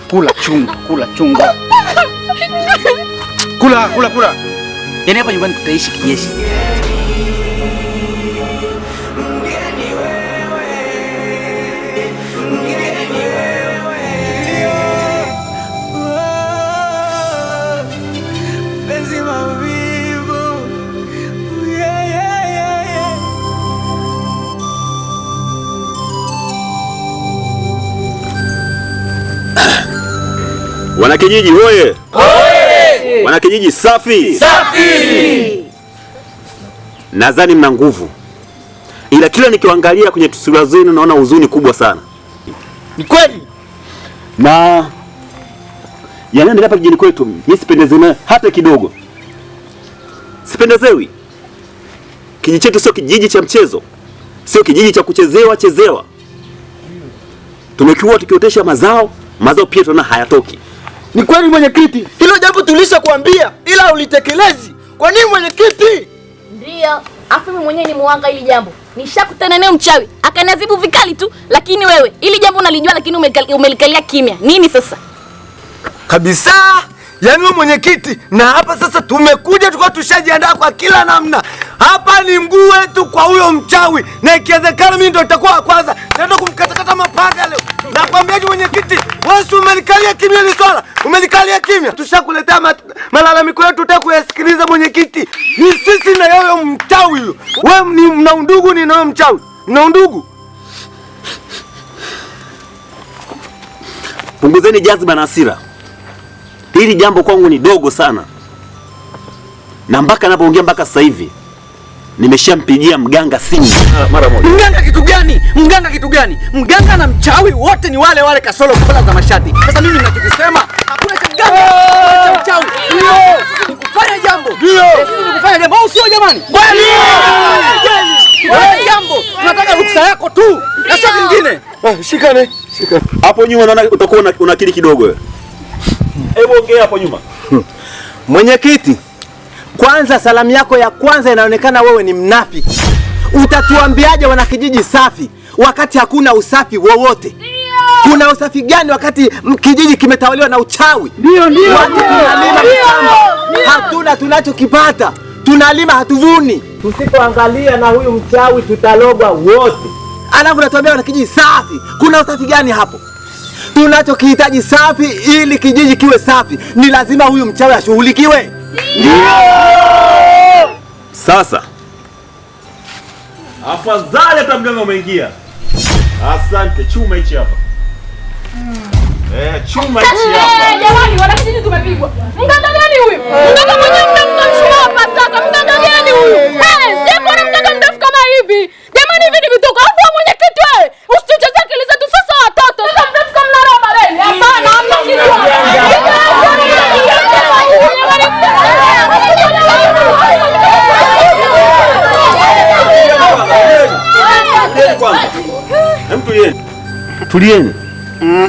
Kula chunga, kula chunga. Kula, kula, kula. Yaani hapa nyumbani tutaishi kijeshi. Wanakijiji hoye! Hoye! Wanakijiji safi! Safi! Nadhani mna nguvu. Ila kila nikiangalia kwenye sura zenu naona huzuni kubwa sana. Ni kweli. Na yanayoendelea hapa kijijini kwetu, mimi sipendezewi hata kidogo. Sipendezewi. Kijiji chetu sio kijiji cha mchezo. Sio kijiji cha kuchezewa chezewa. Tumekuwa tukiotesha mazao, mazao pia tunaona hayatoki. Ni kweli mwenyekiti, hilo jambo tulishakwambia ila ulitekelezi. Kwa nini mwenyekiti? Ndio, afu mimi mwenyewe ni muhanga hili jambo. Nishakutana naye mchawi, akaniadhibu vikali tu, lakini wewe hili jambo unalijua lakini umelikalia kimya. Nini sasa? Kabisa. Yaani wewe mwenyekiti, na hapa sasa tumekuja tulikuwa tushajiandaa kwa kila namna. Hapa ni mguu wetu kwa huyo mchawi, na ikiwezekana mimi ndo nitakuwa wa kwanza. Naenda kumkatakata mapanga leo. Nakwambiaje mwenyekiti, wewe si umelikalia kimya hili swala? Umelikalia kimya. Tushakuletea malalamiko yetu, utaki kuyasikiliza mwenyekiti. Ni sisi na yeye mchawi huyo. Wewe ni mna undugu ni na mchawi? Mna undugu? Punguzeni jazba na hasira. Hili jambo kwangu ni dogo sana. Na mpaka ninapoongea mpaka sasa hivi nimeshampigia mganga simu mara moja. Mganga kitu gani? Mganga kitu gani? Mganga na mchawi wote ni wale wale kasoro kola za mashati. Sasa mimi ninachokisema hakuna cha mganga, hakuna cha mchawi. Sisi ni kufanya jambo. Sisi ni kufanya jambo. Au sio jamani? Kweli. Kufanya jambo. Tunataka ruksa yako tu na sio kingine. Shikane. Shikane. Hapo nyuma naona utakuwa una akili kidogo wewe. Hebu ongea hapo nyuma. Mwenyekiti, kwanza salamu yako ya kwanza inaonekana wewe ni mnafiki. Utatuambiaje wanakijiji safi wakati hakuna usafi wowote? Kuna usafi gani wakati kijiji kimetawaliwa na uchawi? Ndio, ndio. Watu tunalima mashamba, hatuna tunachokipata. Tunalima hatuvuni. Tusipoangalia na huyu mchawi tutalogwa wote. Alafu unatuambia wanakijiji safi. Kuna usafi gani hapo? Tunachokihitaji safi ili kijiji kiwe safi, ni lazima huyu mchawi ashughulikiwe. Ndio. Sasa afadhali hata mganga umeingia. Asante, chuma hichi hapa. Chuma hichi hapa. Jamani, wanakijiji tumepigwa. Mganga gani huyu? Mganga mwenyewe mnamshumaa Pasaka. Mganga gani huyu? Sikuona mganga mrefu kama hivi. Jamani, hivi ni vituko. Alafu mwenyekiti wewe, usituchezee akili zetu sasa watoto. Sasa mrefu kama mnara wa Babeli. Hapana, hamna kitu. Tulieni. Tulieni.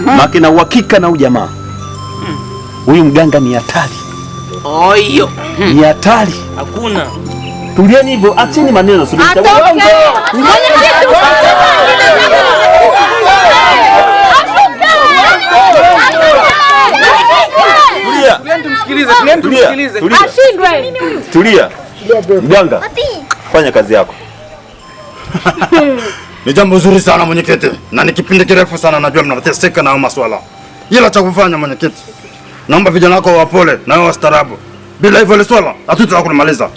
Maana na uhakika na ujamaa. Huyu mganga ni hatari. Oyo. Ni hatari. Hakuna. Tulieni hivyo, acheni maneno subiri. Tulia. Tumsikilize, tumsikilize. Ashindwe. Tulia. Mganga, fanya kazi yako. Ni jambo zuri sana mwenyekiti, na ni kipindi kirefu sana najua mnateseka na masuala. Ila cha kufanya mwenyekiti, naomba vijana wako wapole na wao wastaarabu. Bila hivyo ile swala hatutaweza kulimaliza.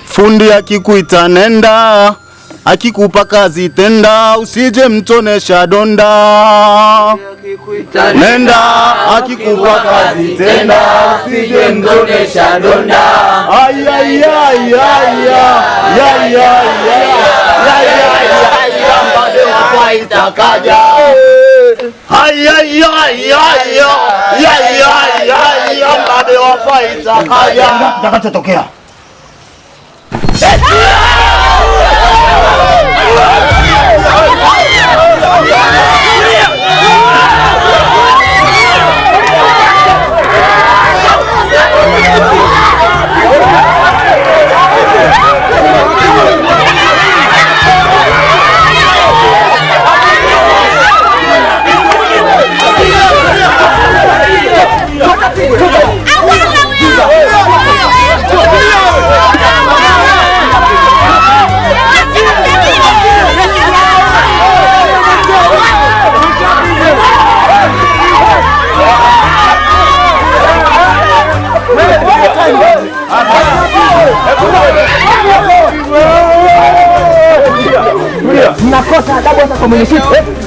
Fundi akikuita nenda, akikupa kazi tenda, usije mtonesha donda. Nenda, akikupa kazi tenda, usije mtonesha donda. Ay ay ay ay ay ay ay ay ay ay wafaita kaja. Ay ay ay ay ay ay ay mbade wafaita kaja. Kitakachotokea. Mnakosa adabu hata kwa mwenyekiti.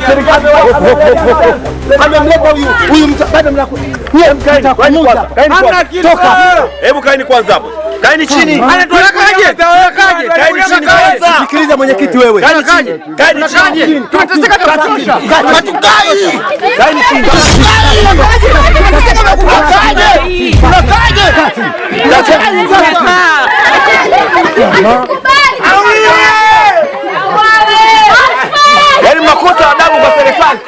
Serikali amemleta huyu mtu bado mnakuja. Toka. Hebu kaeni kwanza hapo. Kaeni chini. Anatuwekaje? Kaeni chini kwanza. Sikiliza mwenyekiti wewe. Kaeni chini. Kaeni chini. Tunateseka kutosha. Hatukai. Kaeni chini. Yaani mnakosa adabu kwa serikali.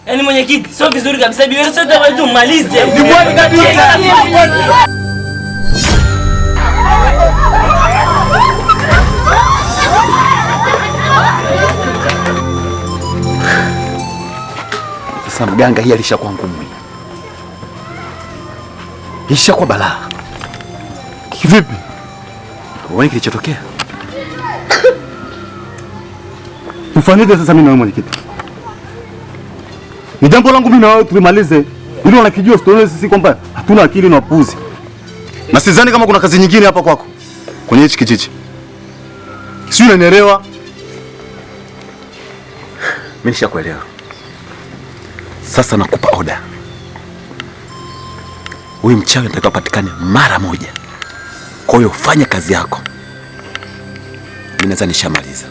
Yaani mwenyekiti, sio vizuri kabisa. Bibi sio tumalize. Ni kweli kabisa. Sasa mganga hii alishakuwa ngumu. Ishakuwa balaa. Kivipi? Wewe kilichotokea? Tufanyeje sasa mimi na wewe mwenyekiti? Ni jambo langu mimi na wewe tulimalize. Ili wanakijua sitoone sisi kwamba hatuna akili na wapuzi. Na sidhani kama kuna kazi nyingine hapa kwako kwenye hichi kijiji. Sio, unanielewa? Mimi nishakuelewa. Sasa nakupa oda. Huyu mchawi anatakiwa apatikane mara moja. Kwa hiyo fanya kazi yako. Mimi nadhani nishamaliza.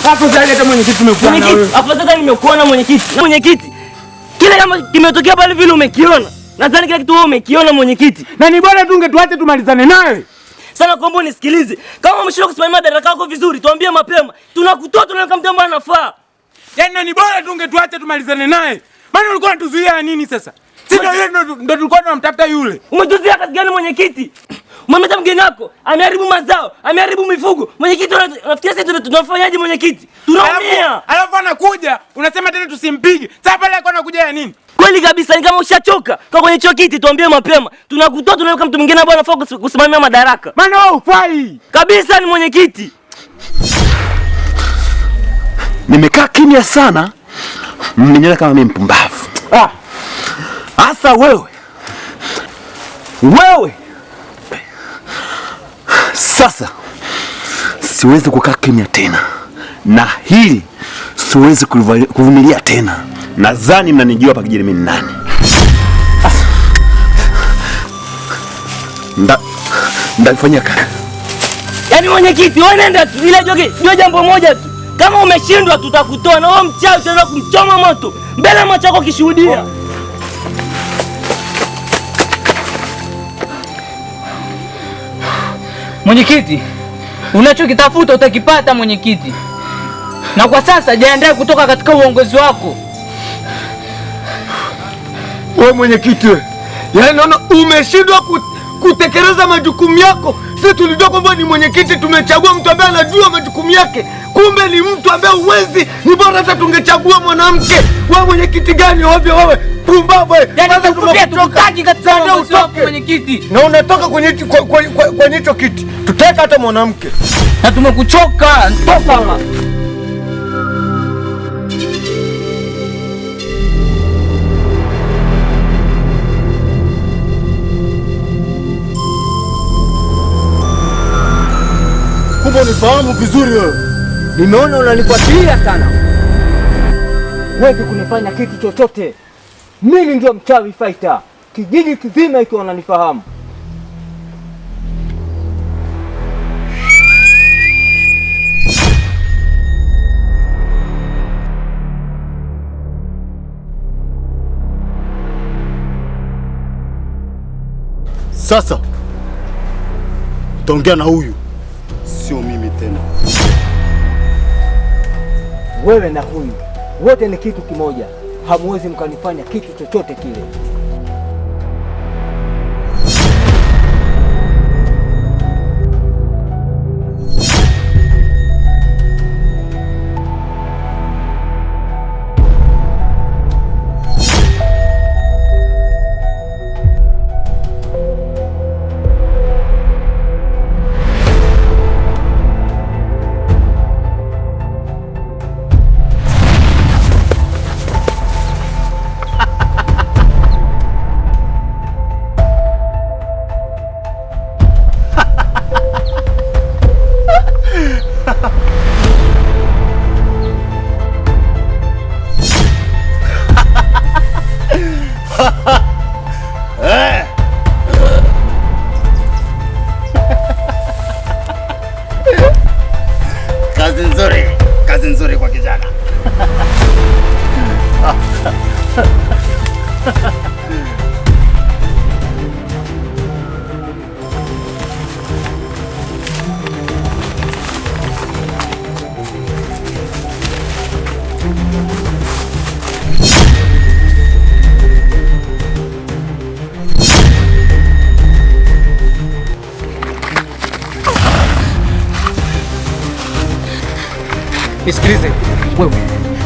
Hapo zaidi hata mwenyekiti tumekuona wewe. Mwenyekiti, afadhali nimekuona mwenyekiti. Mwenyekiti, kile kama kimetokea pale vile umekiona. Nadhani kila kitu wewe umekiona mwenyekiti. Na ni bora tu ungetuache tumalizane naye. Sana kuomba unisikilize. Kama umeshindwa kusimamia madaraka yako vizuri, tuambie mapema. Tunakutoa, tunaweka mtu ambaye anafaa. Yaani ni bora tu ungetuache tumalizane naye. Maana ulikuwa unatuzuia nini sasa? Si ndio yule ndio tulikuwa tunamtafuta yule. Umetuzuia kazi gani mwenyekiti? Umemleta mgeni wako, ameharibu mazao, ameharibu mifugo. Mwenyekiti, unafikiria sisi tunafanyaje mwenyekiti? Tunaumia. Alafu anakuja, unasema tena tusimpige. Sasa pale alikuwa anakuja ya nini? Kweli kabisa, ni kama ushachoka. Kwa kwenye hicho kiti tuambie mapema. Tunakutoa, tunaweka mtu mwingine ambaye anafaa kusimamia madaraka. Maana wewe hufai. Kabisa ni mwenyekiti. Nimekaa kimya sana. Mmeniona kama mimi mpumbavu. Hasa wewe. Wewe. Sasa siwezi kukaa kimya tena. Na hili siwezi kuvumilia tena. Nadhani mnanijua hapa kijijini mimi ni nani. Ndafanya kazi. Yaani mwenyekiti, wewe nenda tu ila jua jambo moja tu. Kama umeshindwa tutakutoa na wewe mchawi utaenda kumchoma moto mbele ya macho yako kishuhudia. Mwenyekiti, unachokitafuta utakipata mwenyekiti. Na kwa sasa jiandae kutoka katika uongozi wako. Wewe mwenyekiti, yaani naona umeshindwa kutekeleza majukumu yako. Sisi tulijua kwamba ni mwenyekiti, tumechagua mtu ambaye anajua majukumu yake. Kumbe ni mtu ambaye huwezi. Ni bora hata tungechagua mwanamke. Wewe mwenyekiti gani ovyo wewe? Pumbavu wewe. Yaani tumekuchoka katika uongozi wako mwenyekiti. Na unatoka kwenye hicho kiti. Tuteka hata mwanamke. Na tumekuchoka. Toka hapa. Kumbe unifahamu vizuri wewe. Nimeona unanifuatilia sana. Huwezi kunifanya kitu chochote. Mimi ndio mchawi fighter. Kijiji kizima hiki wananifahamu. Sasa utaongea na huyu, sio mimi tena. Wewe na huyu wote ni kitu kimoja. Hamuwezi mkanifanya kitu chochote kile. Kijana. Nisikilize, wewe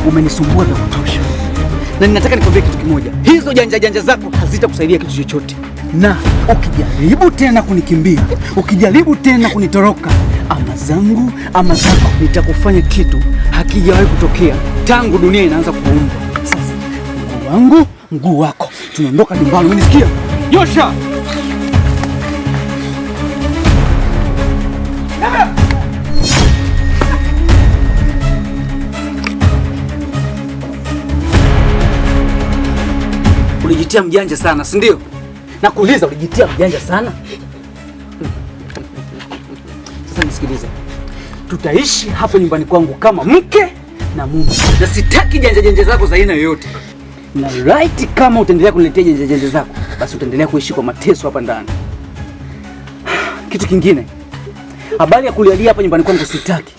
umenisumbua vya kutosha, na ninataka nikwambie kitu kimoja. Hizo janja janja zako hazitakusaidia kitu chochote, na ukijaribu tena kunikimbia, ukijaribu tena kunitoroka, ama zangu ama zako, nitakufanya kitu hakijawahi kutokea tangu dunia inaanza kuumbwa. Sasa mguu wangu, mguu wako, tunaondoka nyumbani. Umenisikia? Nyosha! Ulijitia mjanja sana, si ndio? Nakuuliza, ulijitia mjanja sana? Sasa nisikilize. Tutaishi hapa nyumbani kwangu kama mke na mume. Na sitaki janja janja zako za aina yoyote. Na right, kama utaendelea kuniletea janja janja zako, basi utaendelea kuishi kwa mateso hapa ndani. Kitu kingine, habari ya kulialia hapa nyumbani kwangu sitaki.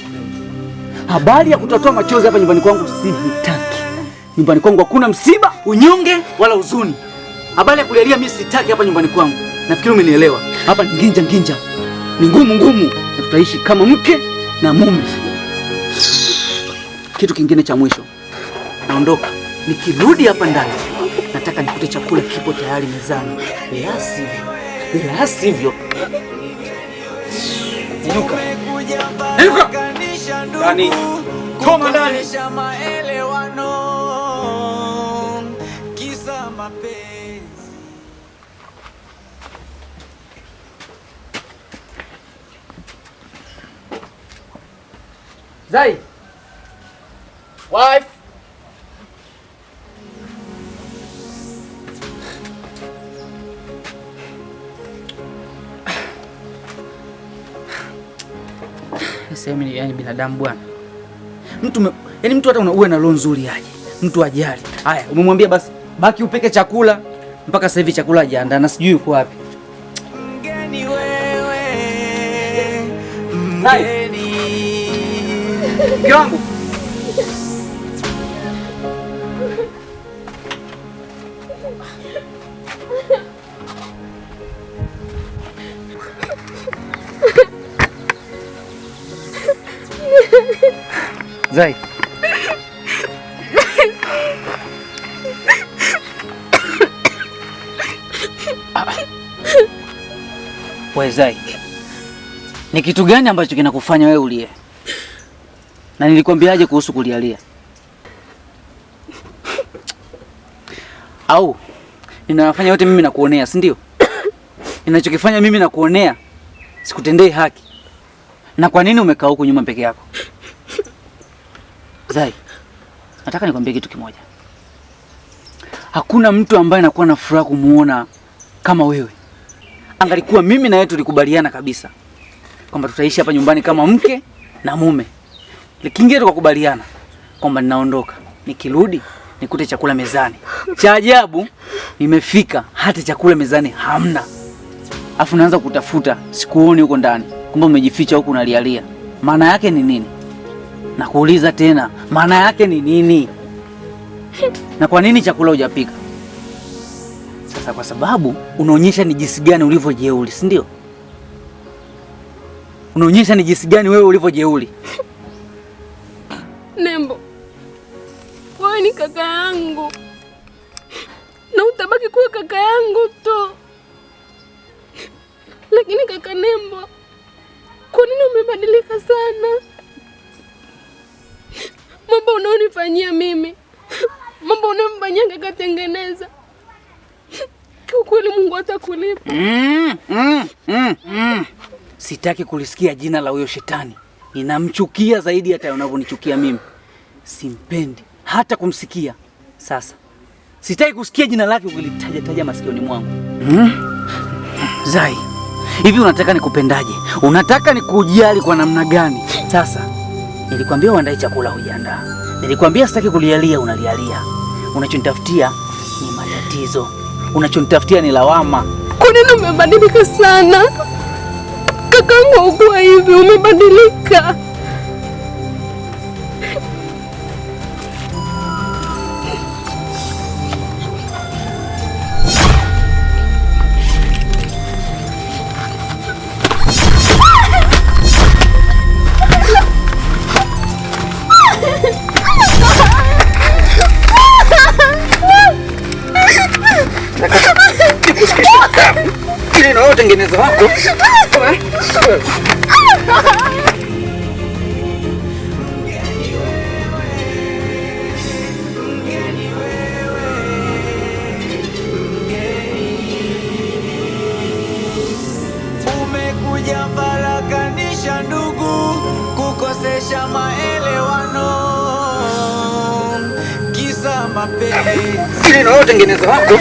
Habari ya kutotoa machozi hapa nyumbani kwangu sitaki. Nyumbani kwangu hakuna msiba, unyonge wala huzuni. Habari ya kulialia mimi sitaki hapa nyumbani kwangu. Nafikiri umenielewa. Hapa ni nginja nginja. Ni ngumu ngumu. Na tutaishi kama mke na mume. Kitu kingine cha mwisho. Naondoka. Nikirudi hapa ndani, nataka nikute chakula kipo tayari mezani. La sivyo. La sivyo. Inuka. Inuka. Ndani. Koma ndani. Zai. Wife. Sasa mimi yani binadamu bwana. Mtu yani mtu hata uwe na roho nzuri aje. Mtu ajali. Haya, umemwambia basi baki upeke chakula mpaka sasa hivi chakula hajaandaa na sijui yuko wapi. Mgeni wewe. Mgeni. Mke wangu. Zai. Wewe Zai, ni kitu gani ambacho kinakufanya wewe ulie? Na nilikwambiaje kuhusu kulialia? Au ninafanya yote mimi nakuonea, si ndio? Ninachokifanya mimi nakuonea, sikutendei haki. Na kwa nini umekaa huku nyuma peke yako? Zai, nataka nikwambie kitu kimoja. Hakuna mtu ambaye anakuwa na furaha kumuona kama wewe. Angalikuwa mimi na wewe tulikubaliana kabisa kwamba tutaishi hapa nyumbani kama mke na mume. Lakini tukakubaliana kwamba ninaondoka, nikirudi nikute chakula mezani. Cha ajabu nimefika hata chakula mezani hamna. Afu naanza kutafuta, sikuoni huko ndani. Kumbe umejificha huku unalialia. Maana yake ni nini? Nakuuliza tena, maana yake ni nini? Na kwa nini chakula hujapika? Sasa kwa sababu unaonyesha ni jinsi gani ulivyojeuri, si ndio? Unaonyesha ni jinsi gani wewe ulivyojeuri. Nembo, wewe ni kaka yangu na utabaki kuwa kaka yangu tu. Lakini kaka Nembo, kwa nini umebadilika sana? Mambo unaonifanyia mimi, mambo unayomfanyia kaka Tengeneza, kiukweli Mungu atakulipa. Sitaki kulisikia jina la huyo shetani. Ninamchukia zaidi hata unavyonichukia mimi. Simpendi hata kumsikia. Sasa sitaki kusikia jina lake ukilitaja taja masikioni mwangu. Zai, hivi unataka nikupendaje? Unataka nikujali kwa namna gani? Sasa nilikwambia uandae chakula, hujaandaa. Nilikwambia sitaki kulialia, unalialia. Unachonitafutia ni matatizo, unachonitafutia ni lawama. Kwa nini umebadilika sana? Kakangu haukuwa hivi, umebadilika. Ili na wewe utengeneze wako. Umekuja farakanisha ndugu, kukosesha maelewano, kisa mapenzi. Ili na wewe utengeneze wako.